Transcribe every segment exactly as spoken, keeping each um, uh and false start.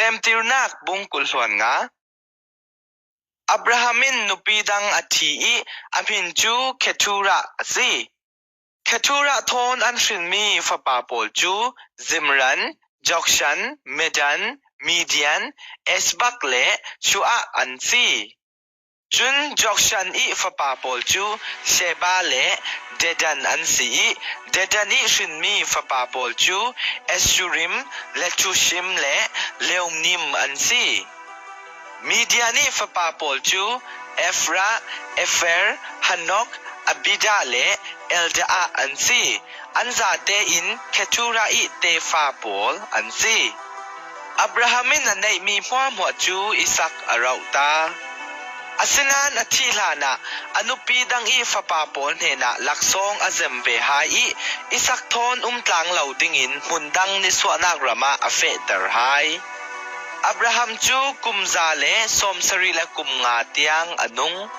Hemtirnak bung kul hluan nga. Abraham in nupi dang a thi ih a hmin cu Keturah a si. Keturah thawn an hrinmi fapa pawl cu Zimran, Jokshan, Medan, Midian, Esbak le Shuah an si. Cun Jokshan ih fapa pawl cu Sheba le Dedan an si ih, Dedan ih hrinmi fapa pawl cu Eshurim, Letushim le Leumnim an si. Midian ih fapa pawl cu Efra, Efer, Hanok, Abida le Eldaah an si. An zate in Keturah ih tefa pawl an si. Abraham in a neihmi hmuahhmuah cu Isak a rauhta. Asinain a thih hlanah a nupi dang ih fapa pawl hnenah laksawng a zem ve hai ih Isak thawn um tlang lo dingin hmun dang nisuahnak ram ah a fehter hai. Abraham cu kum za le sawmsarih le kum nga tiang a nung.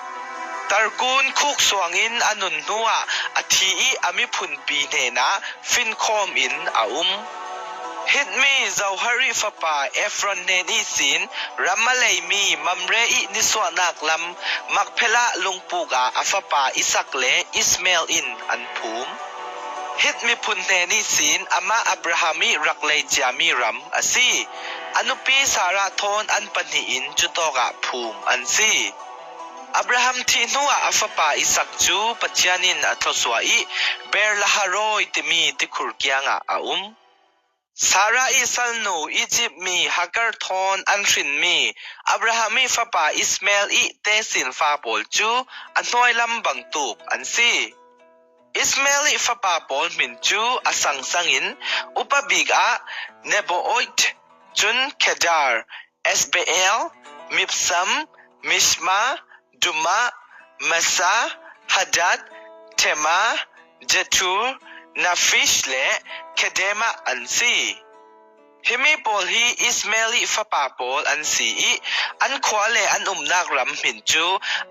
Tarkun khuk suangin a nun hnuah a thi ih a miphunpi hnenah finkhawm in a um. Hit mi Zohar ih fapa Efron hnen ihsin ram a leimi Mamre ih nisuahnak lam Makphelah lungpuk ah a fapa Isak le Ismael in an phum. Hit miphun hnen ihsin amah Abraham ih rak lei ciami ram a si. A nupi Sarah thawn an pahnih in cutawkah phum an si. Abraham thih hnuah a fapa Isak cu Pathian in a thluasuah ih Beer-lahai-roi timi tikhur kiangah a um. Sarah ih salnu Izipt mi Hagar thawn an hrinmi Abraham ih fapa Ismael ih tesinfa pawl cu a hnuailam bangtuk an si. Ismael ih fapa pawl hmin cu a sangsang in upa bik ah Nebaioth, cun Kedar, Esbaal, Mibsam, Mishma, Dumah, Massa, Hadad, Tema, Jetur, Naphish le Kedema an si. Himi pawl hi Ismael ih fapa pawl an si ih an khua le an umnak ram hmin cu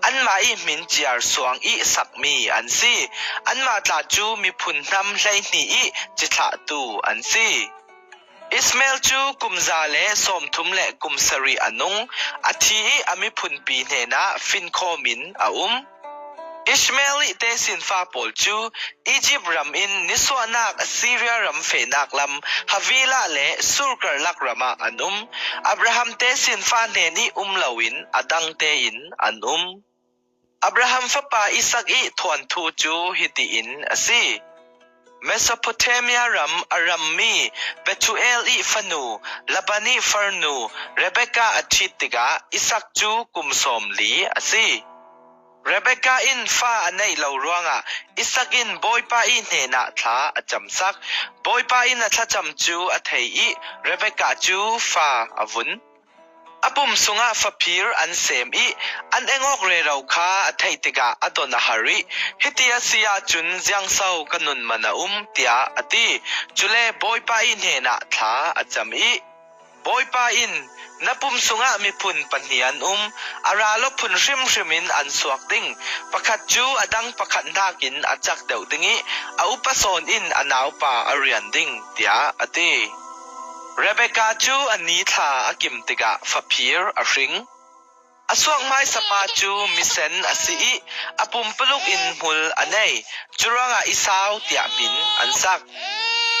anmah ih hmin ciar suang ih sakmi an si. Anmah tla cu miphun hnam hleihnih ih cithlahtu an si. Ismael cu kum za le sawmthum le kum sarih a nung, a thi ih a miphunpi hnenah finkhawm in a um. Ismael ih tesinfa pawl cu Izipt ram in nisuahnak Assyria ram fehnak lam Havilah le Sur karlak ram ah an um. Abraham tesinfa hnen ih um loin a dang tein an um. Abraham fapa Isak ih thuanthu cu hiti in a si. Mesopotamia ram a rammi Bethuel ih fanu, Laban ih farnu Rebekah a ṭhit tikah Isak cu kum sawmli a si. Rebekah in fa a neih lo ruangah Isak in Bawipa ih hnenah thla a camsak. Bawipa in a thlacam cu a thei ih Rebekah cu fa a vun. A pum sungah faphir an sem ih an eng awk rero kha a theih tikah a don a har ih, "Hiti a si ahcun ziangso ka nun man a um?" tiah a ti. Cule Bawipa ih hnenah thla a cam ih, Bawipa in, "Na pum sungah miphun pahnih an um, a ral aw phun hrimhrim in an suak ding, pakhat cu a dang pakhat hnakin a cak deuh ding ih a upa sawn in a naupa a rian ding," tiah a ti. Rebekah cu a ni thla a kim tikah faphir a hring. A suak hmaisapa cu misen a si ih a pumpuluk in hmul a nei. Curuangah Esau tiah hmin an sak.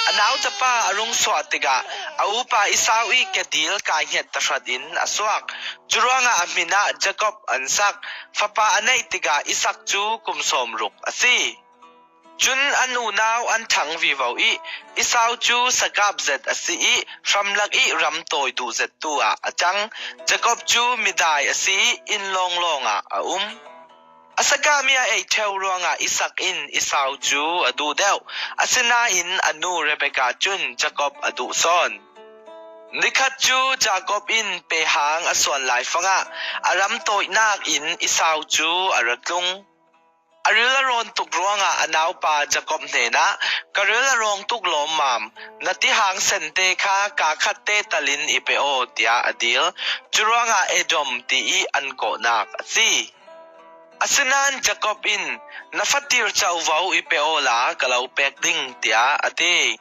A naucapa a rung suah tikah a upa Esau ih kedil kai hnget tahratin a suak. Curuangah a hmin ah Jakob an sak. Fapa a neih tikah Isak cu kum sawmruk a si. Cun an unau an ṭhang vivo ih Esau cu sakap zet a si ih hramlak ih ram tawi duh zettu ah a cang. Jakob cu midai a si ih inn lawnglawng ah a um. A sakahmi a ei ṭheu ruangah Isak in Esau cu a duh deuh, asinain a nu Rebekah cun Jakob a duh sawn. Nikhat cu Jakob in pehang a suan laifangah a ram tawinak in Esau cu a ra tlung. A ril a rawn tuk ruangah a naupa Jakob hnenah, "Ka ril a rawng tuk lawmmam, na tihang sente kha kaa khatte talin i pe aw," tiah a dil. Curuangah Edom ti ih an kawhnak a si. Asinain Jakob in, "Na fatir covo i pe awla ka lo pek ding," tiah a ti.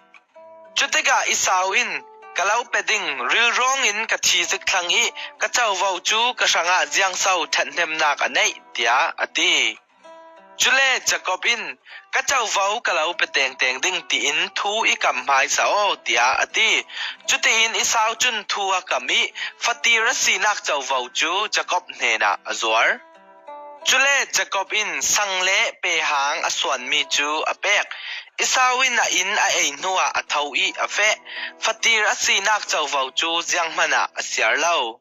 Cutikah Esau in, ka lo pe ding, rilrawngin ka thi zik thlang ih ka covo cu ka hrangah ziangso ṭhathnemnak a neih, tiah a ti. Cule Jakob in, ka covo ka lo pe tengteng ding tiin thu i kam hmaisa aw, tiah a ti. Cutiin Esau cun thu a kam ih fatir a sinak covo cu Jakob hnenah a zuar. Cule Jakob in sang le pehang a suanmi cu a pek. Esau in a inn a ei hnuah a tho ih a feh. Fatir a sinak covo cu zianghman ah a siar lo.